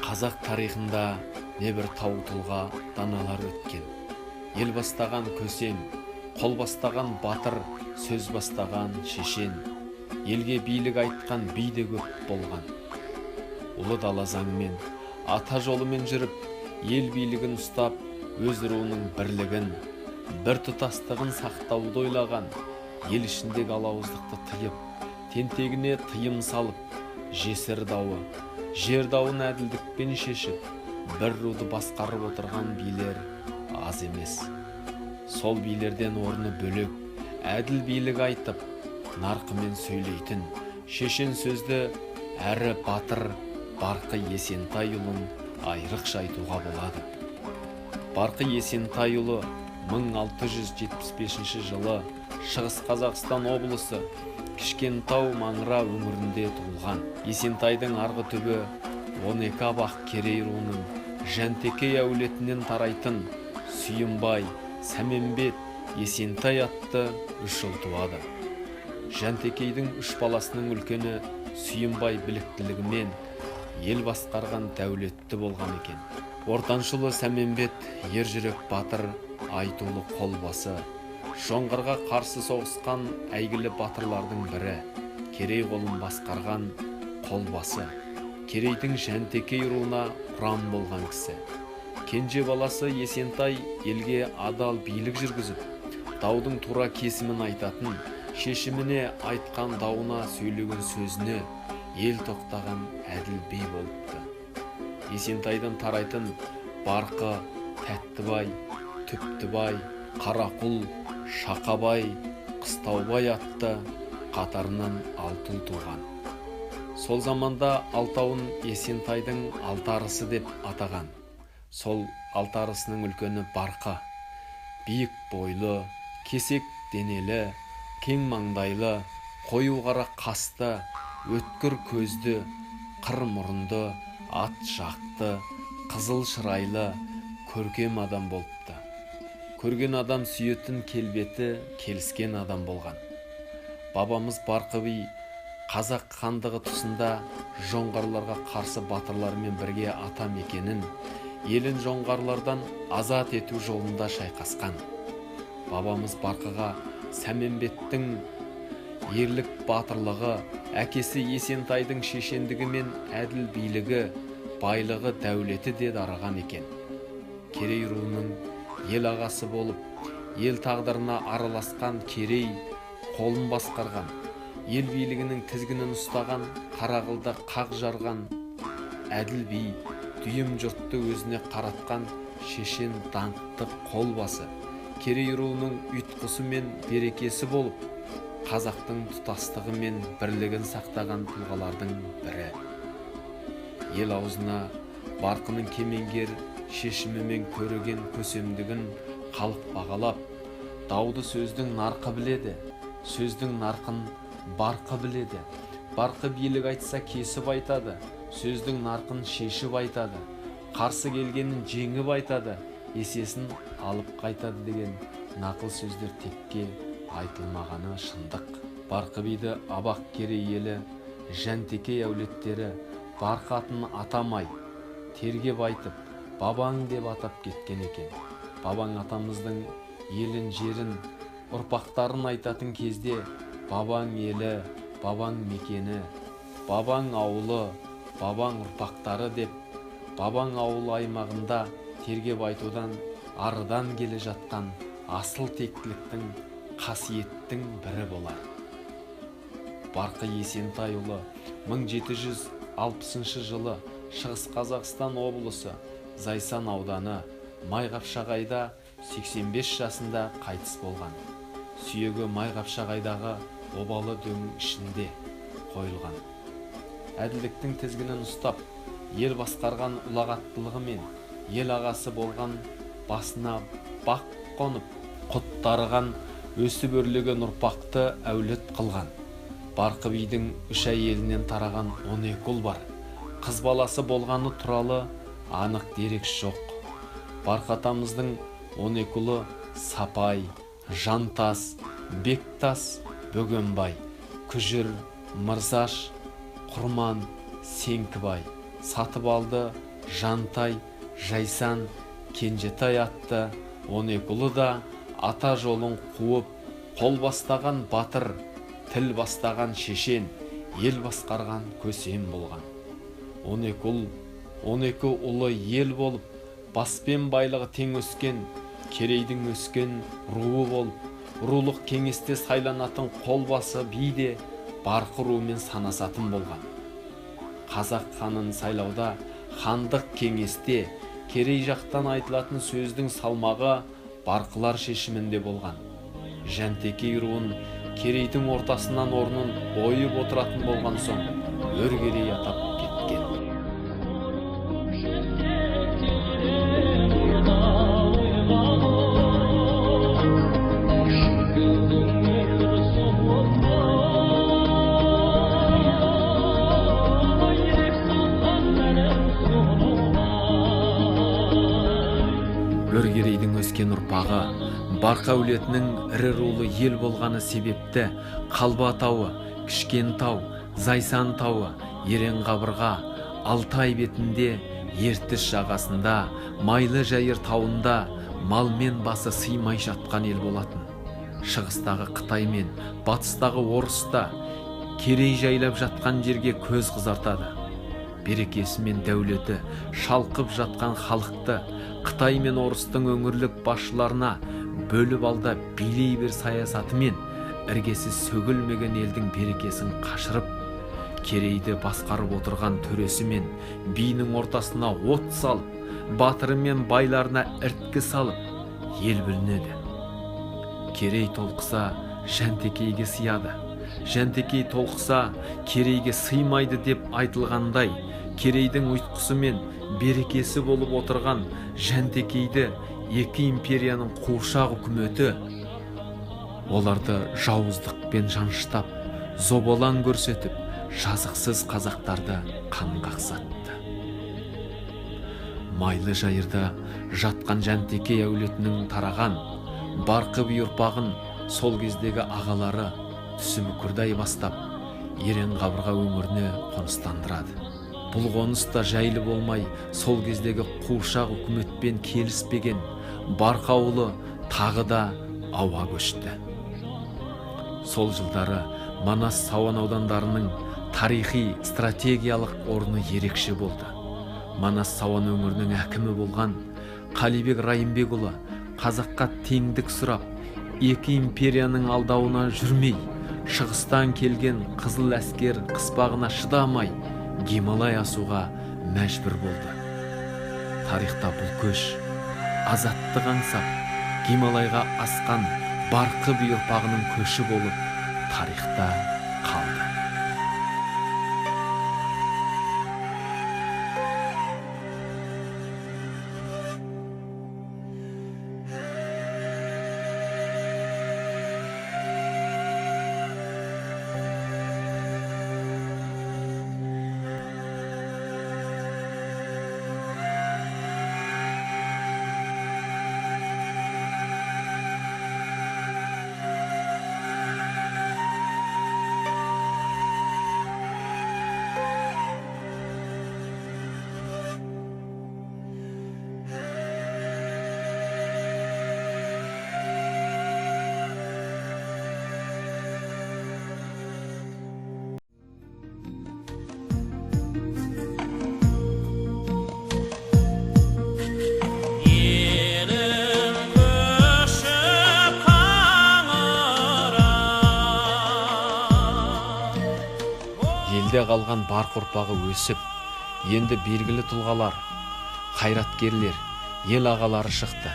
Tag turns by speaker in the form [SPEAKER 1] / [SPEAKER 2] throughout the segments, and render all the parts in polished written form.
[SPEAKER 1] Қазақ тарихында небір тау тұлға даналар өткен. Ел бастаған көсем, қол бастаған батыр, сөз бастаған шешен, елге билік айтқан би де көп болған. Ұлы дала заңымен, ата жолымен жүріп, ел билігін ұстап, өз руының бірлігін, бір тұтастығын сақтауды ойлаған, ел ішіндегі алауыздықты тыйып, тентегіне тыйым салып, жесір дауы, жер дауын әділдікпен шешіп, бір руды басқарып отырған билер аз емес. Сол билерден орны бөлек, әділ билік айтып, нарқымен сөйлейтін, шешен сөзді әрі батыр Барқы Есентайұлын айрықша айтуға болады. Барқы Есентайұлы 1675 жылы Шығыс Қазақстан облысы Кішкентау Маңыра өңірінде туылған. Есентайдың арғы түбі 12 абақ Керей руының Жәнтекей әулетінен тарайтын Сүйімбай, Сәменбет, Есентай атты үш ұл туады. Жәнтекейдің үш баласының үлкені Сүйімбай біліктілігімен ел басқарған дәулетті болған екен. Ортаншы ұлы Сәменбет ержүрек батыр, айтулы қолбасы, жоңғарға қарсы соғысқан әйгілі батырлардың бірі, Керей қолын басқарған қолбасы, Керейдің Жәнтекей руына құрам болған кісі. Кенже баласы Есентай елге адал билік жүргізіп, даудың тура кесімін айтатын, шешіміне айтқан дауына сөйлеген сөзіне ел тоқтаған әділ би болыпты. Есентайдан тарайтын Барқы, Тәттібай, Түптібай, Қарақұл, Шақабай, Қыстаубай атты қатарынан алты ұл туған. Сол заманда алтауын Есентайдың алты арысы деп атаған. Сол алты арысының үлкені Барқы. Биік бойлы, кесек денелі, кең маңдайлы, қою қара қасты, өткір көзді, қыр мұрынды, ат жақты, қызыл шырайлы, көркем адам болыпты. Көрген адам сүйетін келбеті келіскен адам болған. Бабамыз Барқы би қазақ хандығы тұсында жоңғарларға қарсы батырлармен бірге ата мекенін, елін жоңғарлардан азат ету жолында шайқасқан. Бабамыз Барқыға Сәменбеттің ерлік батырлығы, әкесі Есентайдың шешендігі мен әділ билігі, байлығы, дәулеті де дарыған екен. Керей руының ел ағасы болып, ел тағдырына араласқан Керей қолын басқарған, ел билігінің тізгінін ұстаған, қарағылды қақ жарған әділ би, дүйім жұртты өзіне қаратқан шешен даңқты қолбасы, Керей руының ұйтқысы мен берекесі болып, қазақтың тұтастығы мен бірлігін сақтаған тұлғалардың бірі. Ел аузына Барқының кемеңгер шешімімен көреген көсемдігін халық бағалап, дауды сөздің нарқы біледі, сөздің нарқын Барқы біледі. Барқы билік айтса кесіп айтады, сөздің нарқын шешіп айтады, қарсы келгенін жеңіп айтады, есесін алып қайтады деген нақыл сөздер текке айтылмағаны шындық. Барқы биді Абақ Керей елі, Жәнтекей әулеттері Барқы атын атамай, тергеп айтып, бабаң деп атап кеткен екен. Бабаң атамыздың елін, жерін, ұрпақтарын айтатын кезде бабаң елі, бабаң мекені, бабаң ауылы, бабаң ұрпақтары деп, бабаң ауылы аймағында тергеп айтудан арыдан келе жатқан асыл тектіліктің, қасиеттің бірі болар. Барқы Есентайұлы 1760 жылы Шығыс Қазақстан облысы Зайсан ауданы Майқапшағайда 85 жасында қайтыс болған. Сүйегі Майқапшағайдағы обалы дөң ішінде қойылған. Әділдіктің тізгінін ұстап, ел басқарған ұлағаттылығымен ел ағасы болған, басына бақ қонып, құт дарыған, өсіп өрлеген ұрпақты әулет қылған. Барқы бидің үш әйелінен тараған 12 ұл бар. Қыз баласы болғаны туралы анық дерек жоқ. Барқы атамыздың 12 ұлы Сапай, Жантас, Бектас, Бөгенбай, Күжір, Мырзаш, Құрман, Сеңкібай, Сатыбалды, Жантай, Жайсан, Кенжетай атты 12 ұлы да ата жолын қуып, қол бастаған батыр, тіл бастаған шешен, ел басқарған көсем болған. 12 ұл, 12 ұлы ел болып, баспен байлығы тең өскен, Керейдің өскен руы болып, рулық кеңесте сайланатын қолбасы би де Барқы руымен санасатын болған. Қазақ ханын сайлауда хандық кеңесте Керей жақтан айтылатын сөздің салмағы Барқылар шешімінде болған. Жәнтекей руын Керейдің ортасынан орнын ойып отыратын болған соң Өркерей атап кеткен. Өркерейдің өскен ұрпағы Барқы әулетінің ірі рулы ел болғаны себепті Қалба тауы, Кішкен тау, Зайсан тауы, Ерен қабырға, Алтай бетінде, Ертіс жағасында, Майлы Жайыр тауында малмен басы сыймай жатқан ел болатын. Шығыстағы Қытай мен батыстағы орыс та Керей жайлап жатқан жерге көз қызартады. Берекесі мен дәулеті шалқып жатқан халықты Қытай мен орыстың өңірлік басшыларына бөліп алда билей бер саясатымен іргесі сөгілмеген елдің берекесін қашырып, Керейді басқарып отырған төресі мен биінің ортасына от салып, батыры мен байларына ірткі салып, ел бүлінеді. Керей толқыса Жәнтекейге сыяды, Жәнтекей толқыса Керейге сыймайды деп айтылғандай, Керейдің ұйтқысы мен берекесі болып отырған Жәнтекейді екі империяның қуыршақ үкіметі оларды жауыздықпен жаныштап, зобалаң көрсетіп, жазықсыз қазақтарды қан қақсатты. Майлы Жайырда жатқан Жәнтекей әулетінің тараған Барқы би ұрпағын сол кездегі ағалары Түсіп Үкірдай бастап, Ерен қабырға өңіріне қоныстандырады. Бұл қоныс та жайлы болмай, сол кездегі қуыршақ үкіметпен келіспеген Барқы ауылы тағы да ауа көшті. Сол жылдары Манас Сауан аудандарының тарихи стратегиялық орны ерекше болды. Манас Сауан өңірінің әкімі болған Қалибек Райымбекұлы қазаққа теңдік сұрап, екі империяның алдауына жүрмей, шығыстан келген қызыл әскер қыспағына шыдамай, Гималай асуға мәжбүр болды. Тарихта бұл көш азаттық аңсап, Гималайға асқан Барқы би ұрпағының көші болып тарихта қалды. Елде қалған Барқы ұрпағы өсіп, енді белгілі тұлғалар, қайраткерлер, ел ағалары шықты.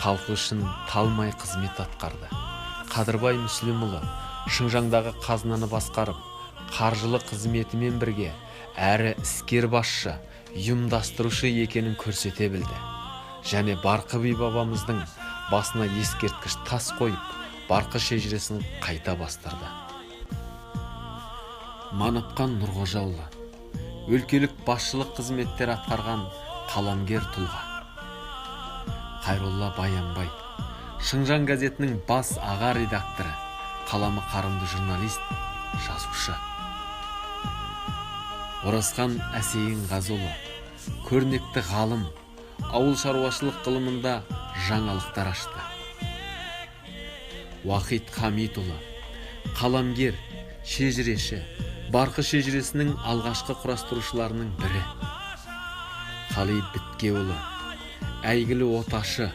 [SPEAKER 1] Халқы үшін талмай қызмет атқарды. Қадырбай Мүслімұлы Шыңжаңдағы қазынаны басқарып, қаржылық қызметімен бірге әрі іскер басшы, ұйымдастырушы екенін көрсете білді. Және Барқы би бабамыздың басына ескерткіш тас қойып, Барқы шежіресін қайта бастырды. Манапқан Нұрғожаұлы өлкелік басшылық қызметтер атқарған қаламгер тұлға. Қайролла Баянбай Шыңжаң газетінің бас аға редакторы, қаламы қарымды журналист, жазушы. Оразхан Әсейінғазыұлы Көрнекті ғалым, ауыл шаруашылық ғылымында жаңалықтар ашты. Уахит Хамитұлы, қаламгер, шежіреші, Барқы шежіресінің алғашқы құрастырушыларының бірі. Қали Біткеұлы, әйгілі оташы,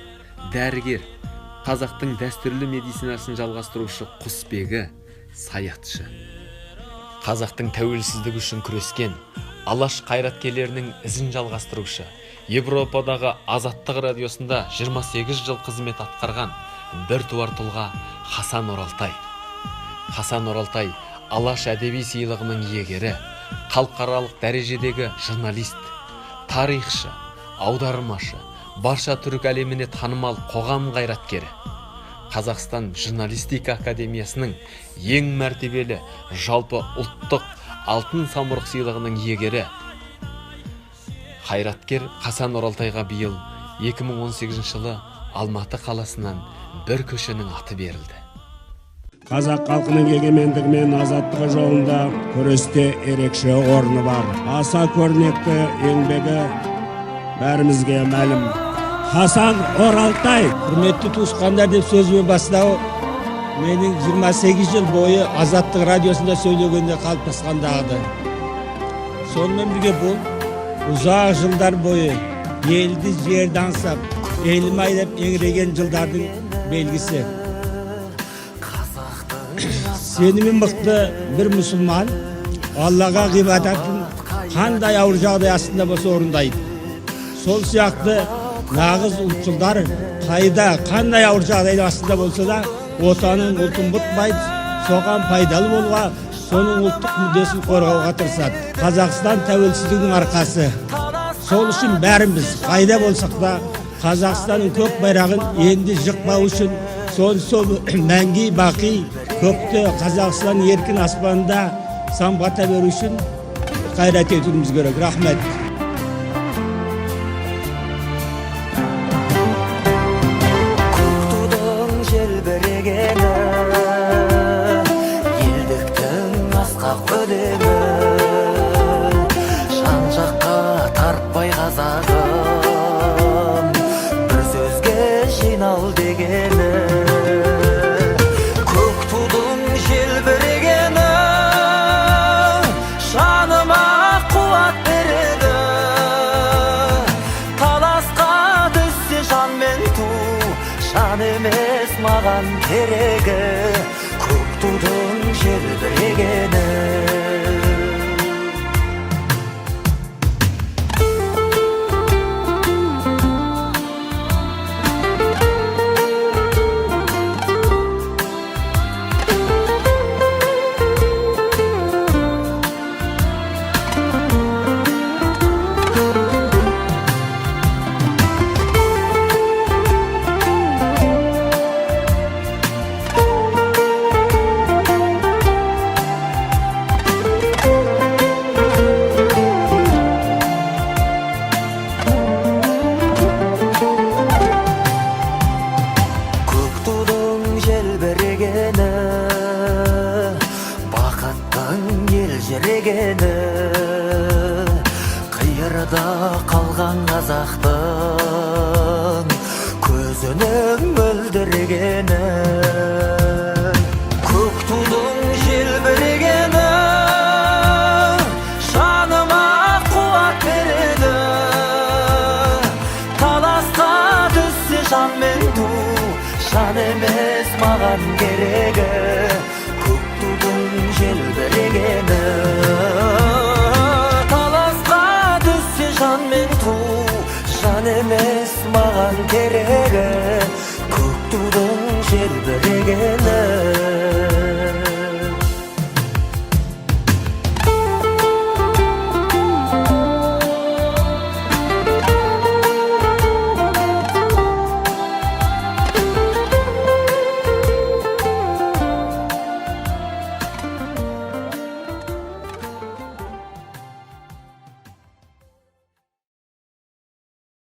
[SPEAKER 1] дәрігер, қазақтың дәстүрлі медицинасын жалғастырушы құсбегі, саятшы. Қазақтың тәуелсіздігі үшін күрескен Алаш қайраткерлерінің ізін жалғастырушы, Европадағы Азаттық радиосында 28 жыл қызмет атқарған біртуар тұлға Хасан Оралтай. Хасан Оралтай Алаш әдеби сыйлығының иегері, халықаралық дәрежедегі журналист, тарихшы, аудармашы, барша түрік әлеміне танымал қоғам қайраткері. Қазақстан журналистика академиясының ең мәртебелі жалпы ұлттық Алтын Самұрық сыйлығының иегері. Қайраткер Хасан Оралтайға биыл 2018 жылы Алматы қаласынан бір көшенің аты берілді.
[SPEAKER 2] Қазақ халқының егемендігі мен азаттығы жолында күресте ерекше орны бар. Аса көрнекті еңбегі бәрімізге мәлім. Хасан Оралтай.
[SPEAKER 3] Құрметті туысқандар деп сөзіме бастау менің 28 жыл бойы Азаттық радиосында сөйлегенде қалыптасқан дағды. Сонымен бірге бұл ұзақ жылдар бойы елді жерді аңсап, елім ай деп еңіреген жылдардың белгісі. Сенімі мықты бір мұсылман Аллаға ғибадатын қандай ауыр жағдай астында болса орындайды. Сол сияқты нағыз ұлтшылдар қайда, қандай ауыр жағдайдың астында болса да отанын, ұлтын ұмытпайды, соған пайдалы болуға, соның ұлттық мүддесін қорғауға тырысады. Қазақстан тәуелсіздігінің арқасы. Сол үшін бәріміз қайда болсақ та Қазақстанның көк байрағын енді жықпау үшін, сол мәңгі бақи көкте Қазақстан еркін аспанында самғата беру үшін қайрат етуіміз керек. Рахмет.
[SPEAKER 4] Көк тудың желбірегені, елдіктің асқақ өлеңі, жан жаққа тартпай қазағым, бір сөзге жинал дегені. Көк тудың желбірегені, жаныма қуат береді. Таласқа түссе жан мен ту, жан емес маған керегі, көк тудың желбірегені. Көк тудың желбірегені, бақыттың елжірегені, қиырда қалған қазақтың көзінің мөлдірегені. Көк тудың желбірегені, жаныма қуат береді. Таласқа түссе жан мен ту, жан емес маған керегі, көк тудың желбірегені. Таласқа түссе жан мен ту, жан емес маған керегі, көк тудың желбірегені.